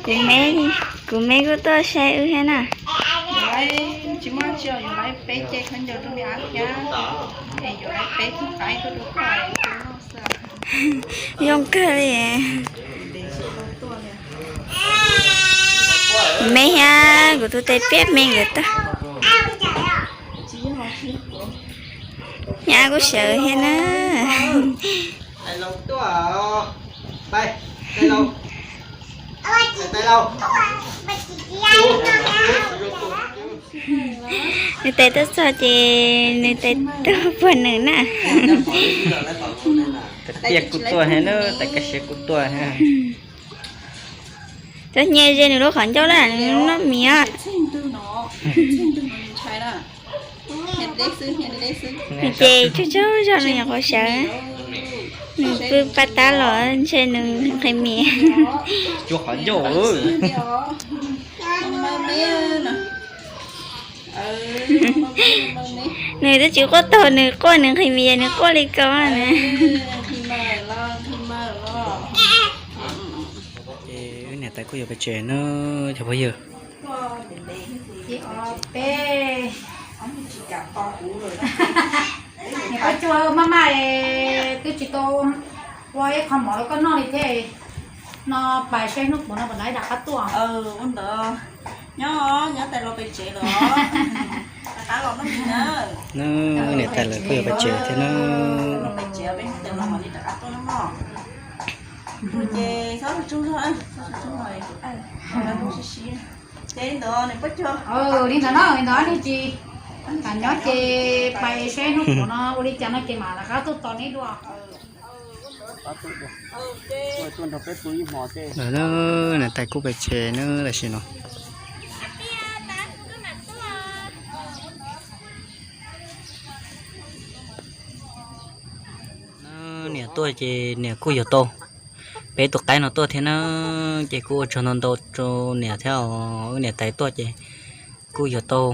Kuv me, kuv me kuj tuaj saib wb thiab na. Tsis muaj tsi, yuav lawv peb ce khaub ncaws rau me ab thiab, es yuav lawv peb tug qaib tuaj rau koj, zoo kawg li. Kuv me thiab kuv tus tais piab me nkawd tuaj. Nyab kuj sawv thiab na. Nws tais tuaj txog ces nws tais tuaj puag nws na. Tais piaj kuj tuaj thiab na, tais kaj siab kuj tuaj thiab. Cov nyias ze nws lub qhov ncauj na, nws noj mis. Ces tsaug tsaug zog nws nyuam qhuav sawv, nws pw paj tab los ntshe nws nqhis mis. Cuag qhov ncauj. Nws twb tsis quaj taug, nws quaj nws nqhis mis, nws quaj li ko na. Ces wb niam tais kuj yuav pais tsev na cov phooj ywg. Niam Paj Cuag, maj maj twb tsis tau ua ib qho mov rau koj noj li thiab. No pais saib hnub puav no puas nrov ib rov qab tuaj. Ua ntawd, nyob nyob tais los pem tsev lawm. Rov qab los noj mis na. Niam tais lawv kuj yuav pais tsev thiab na. Los pem tsev peb hnub tais los mam li rov qab tuaj na mog. Ces txhob tsaug zog, txhob tsaug zog, zoo siab siab. Ces li ntawd niam Paj Cuag. Li ntawd na, li ntawd nej tsis kam nyob ces pais saib hnub puav no ua li cas no ces mam rov qab tuaj tos neb dua. Lawv niam tais kuj pais tsev na tam sim no. Niam tuaj ces niam kuj yuav tau peb tus qaib no tuaj thiab na, ces kuj ua tsaug ntau ntau rau niam thiab os. Wb niam tais tuaj ces kuj yuav tau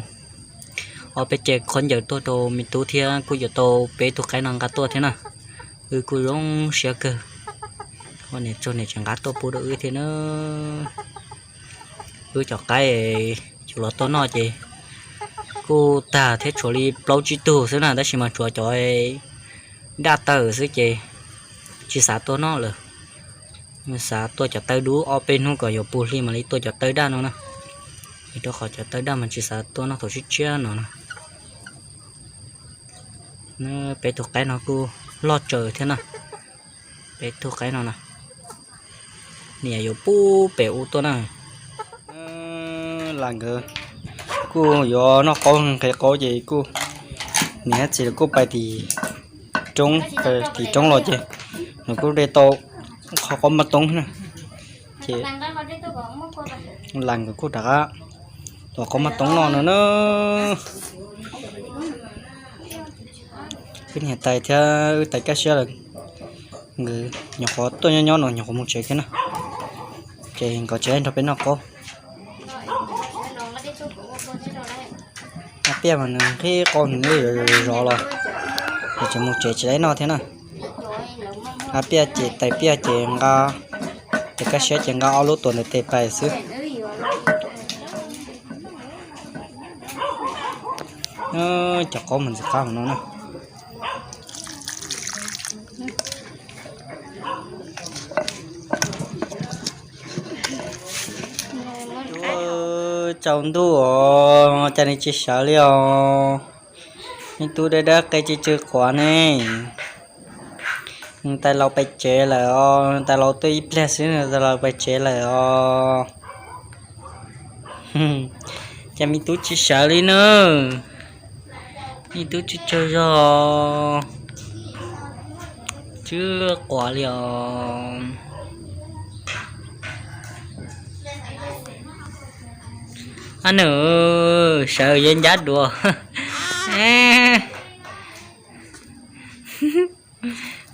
ob peb ce khaub ncaws tuaj rau me tub thiab kuj yuav tau peb tug qaib no nqa tuaj thiab na. Wb kuj zoo siab kawg, ua niam tsaug niam tseem nqa tuaj pub rau wb thiab na. Wb cov qaib yuav los tuaj noj ces kuj tag thiab, tshuav li plaub tsib tug xwb na, tab sis mas tshuav cov daj tawm xwb ces tsis xav tuaj noj lawm. Xav tuaj cov tawb dub, ob peb hnub kom yuav puv hli mam li tuaj cov tawb daj no na. Vim rau qhov cov tawb daj mas tsis xav tuaj noj thaum tshiab tshiab no na. Peb tug qaib no kuj loj tsawv thiab na. Peb tug qaib no na, niam yuav pub pem ub tuaj na. Las nkawd kuj yuav noj qaub nqhis qaub ces kuj, niam thiab txiv lawv kuj pais tim roob, tim roob los ces nws kuj de tau qhov qaub npaj toob na. Ces las nkawd kuj rov qab tuav qaub npaj toob noj no na. Wb niam tais thiab wb tais kaj siab lawm, nkawd nyuam qhuav tuaj nyob nyob no nyuam qhuav mus tsev thiab na. Ces nkawd tsev nrog peb noj qaub. Ab Piaj mas nws nqhis qaub nws zov los, nws tseem mus tsev tsis tau noj thiab na. Ab Piaj ces tais Piaj ces nqa, tais kaj siab ces nqa ob lub tuam ntawm tes pais xwb. Cov qaub mas ntxim qab no na. Tsaus ntuj os, cas nws tsis sawv li os. Me tub dawb dawb qe tsw tsw quav ne. Nws tais laus pais tsev lawm os, nws tais laus tuaj ib pliag xwb nws tais laus pais tsev lawm os. Cas me tub tsis sawv li na. Me tub tsis tsaug zog, tsw quav li os. Ab nws sawv yeej ncab duav.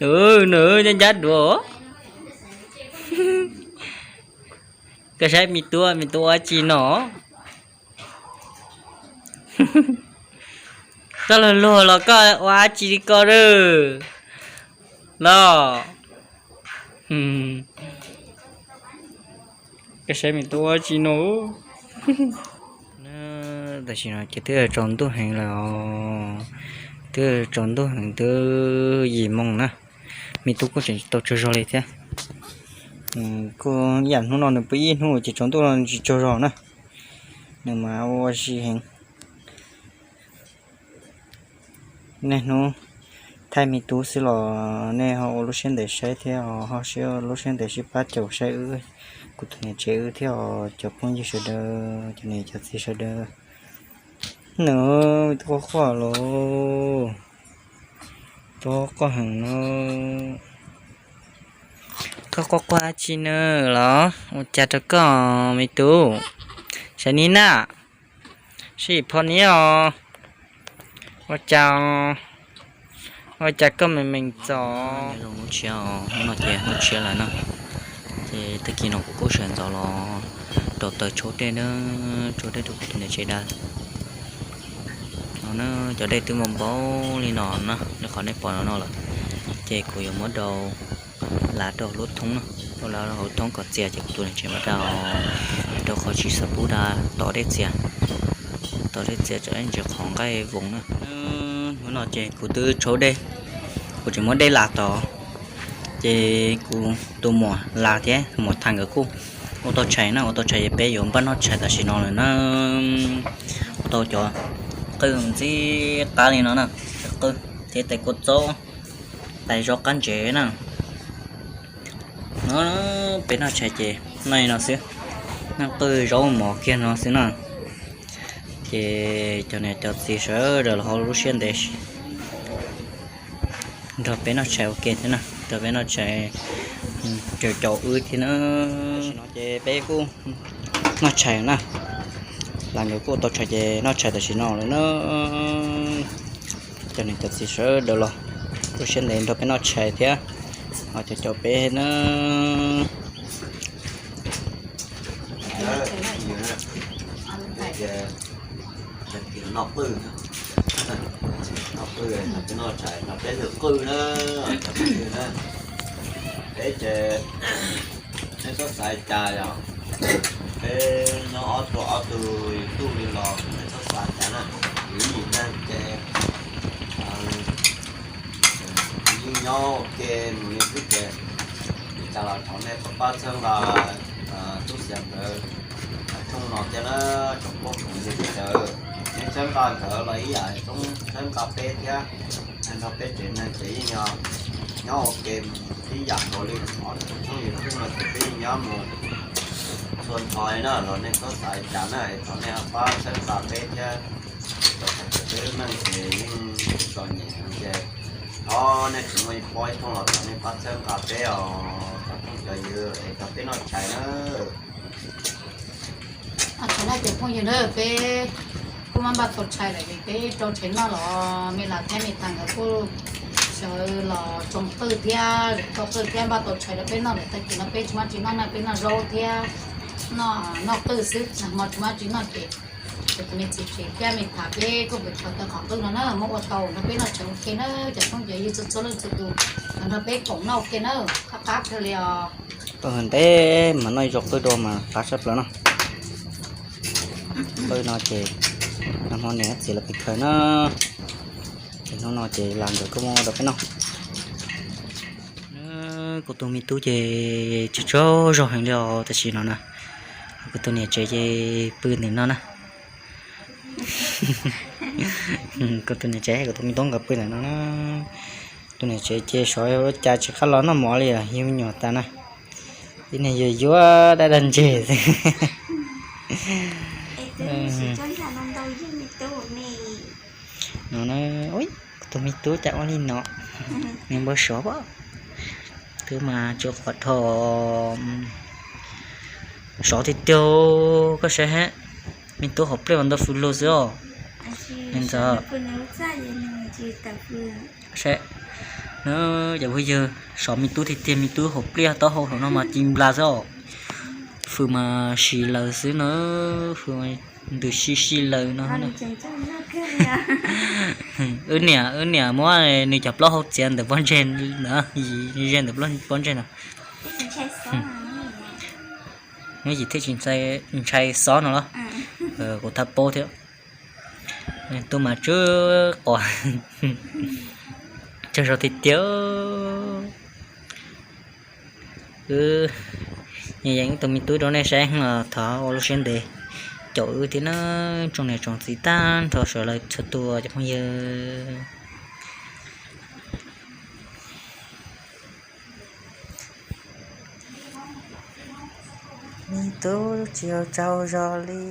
Nws yeej ncab duav. Koj saib me tub, me tub ua dab tsi no? Koj luag luag los koj ua dab tsi li ko lawm los? Koj saib me tub ua tsi no. Tam sim no ces twb tsaus ntuj heev lawm os. Twb tsaus ntuj heev, twb yim moo na. Me tub kuj tseem tsis tau tsaug zog li thiab. Kuj ib yam hnub no nws pw ib hnub ces tsaus ntuj no tsis tsaug zog na. Nws mas ua si heev. Niaj hnub thaij me tub xwb los nej ho ua lub siab ntev saib thiab, ho siab lub siab ntev sib pab caum saib wb, kuv tus niam tsev wb thiab os, cov phooj ywg sawv daws, cov niam cov txiv sawv daws. Nws, me tub quaj quaj los, tub quaj heev no. Koj quaj quaj dab tsi na los? Ua cas rau koj, me tub? Saib ni na, sib phom ni os. Ua cas, ua cas koj meem meem txom? Hnub tshiab, hnub no ces hnub tshiab lawm na. Ces tag kis no kuv kuj sawv ntxov los rau taws tshuab dej na, tshuab dej rau kuv tus niam tsev da. No na, cov dej twb npau npau li no na, li qhov nej pom no no lawm. Ces kuv yuav muab rau lav rau lub thoob na, rau lav rau hauv thoob kom txias ces kuv tus niam tsev mam da rau qhov tsis xav pub da tom dej txias, tom dej txias tsam ib ntsis qhov nqaij voos na. Hnub no ces kuv twb tshuab dej, kuv tseem muab dej las tod, ces kuv tus muam las thiab muam thas nkawd kuj ua tau tshais na, ua tau tshais ces peb yuav npaj noj tshais tam sim no lawm na. Ua tau cov qwj ntxim qab li no na, cov qwj thiab tais kua txob, tais zaub qab ntsev na. No, peb noj tshais ces noj li no xwb, noj qwj zaub mov kiag no xwb na. Ces cov niam cov txiv sawv daws los ho lub siab ntev nrog peb noj tshais ua ke thiab na, nrog peb noj tshais, caum caum wb thiab na. Tam sim no ces peb kuj noj tshais na, las nkawd kuj tau tshais ces noj tshais tam sim no lawm na. Cov niam cov txiv sawv daws los lub siab ntev nrog peb noj tshais thiab, ho caum caum peb na. Noj qwj, noj tshais no peb lwm qwj na, peb ces nej txhob xav li cas yom. Peb nyob ob tug ob tug ib tug li los nej txhob xav li cas na. Yus yim neeg ces yeej nyob ua ke mus li xwb ces li cas los thov nej pab pab txhawb nqa tub Xias nkawd rooj no thiab na, tsoom phooj ywg sawv daws. Nej txhawb nqa nkawd los ib yam txhawb nqa peb thiab, nrog peb tsev neeg ces yeej nyob ua ke ib yam nkaus li. Ob tug phooj ywg no ces peb yeej nyob mus txhua nrho li na, los nej txhob xav li cas na, es thov nej pab txhawb nqa peb thiab. Peb tsev neeg ces yeej txom nyem ces thov nej tsis muaj ib pob ib thooj los thov nej pab txhawb nqa peb os cov phooj cov ywg es thov peb noj tshais na. Thaum no ces phooj ywg na, peb kuj maj npaj tau tshais lawm es peb rau tshais noj los me las thiab me thas nkawd kuj sawv los tsoo qwj thiab, tsoo qwj thiab npaj tau tshais rau peb noj lawm. Tag kis no peb tsis muaj tsis noj na, peb noj zaub thiab, noj qwj xwb, nag hmo tsis muaj tsis noj ces kuv tus me txiv tsev thiab me thas peb kuj pem khaws tau qhov qwj no na, muab ua tau nrog peb noj tshais ua ke na. Cov phooj cov ywg txhua txhua leej txhua tus los nrog peb koom noj ua ke na, qab qab kawg li os. Tau ntev mas noj ib zaug qwj dua mas qab tshaj plaws no. Qwj no ces nag hmo niam txiv lawv pem khaws na, ces hnub no ces las nkawd kuj muab ua rau peb noj. Kuv tus me tub ces tsaug tsaug zog heev li os tam sim no na. Kuv tus niam tsev ces pw ntawm no na. Kuv tus niam tsev, kuv tus me tub nkawd pw ntawm no na. Tus niam tsev ces sov ua cas tsis qab los noj mov li os, yug me nyuam tas na. Ib niag yuav yuav dab dag ntseg xwb. No na, kuv tus me tub cas ua li no, nws npau suav pab. Twb mas tsis qhuav dhau, sov tiag tiag, koj saib, me tub hauv pliaj mas ntau fws lug xwb os. Nws ntxawm, saib, no, cov phooj ywg, sov me tub tiag tiag, me tub hauv pliaj taub hau hauv no mas ci nplas xwb os. Fws mas si laws xwb na, fws ntws si si laws no. Wb niam, wb niam muab nws cov plaub hau txiav ntawm pob ntseg ntawd, ze ntawm pob ntseg no. Neb tsis thiaj tsis ntshai xob no los? Kuv thab paub thiab. Nws tus mas tsw quav tsawg zog tiag tiag. Wb yeej yeem ib tug me tub rau nej saib los thov ua lub siab ntev caum wb thiab na, tsoom niam tsoom txiv tag nrho sawv daws txhua tus cov phooj ywg. Me tub tsis yog tsaug zog li.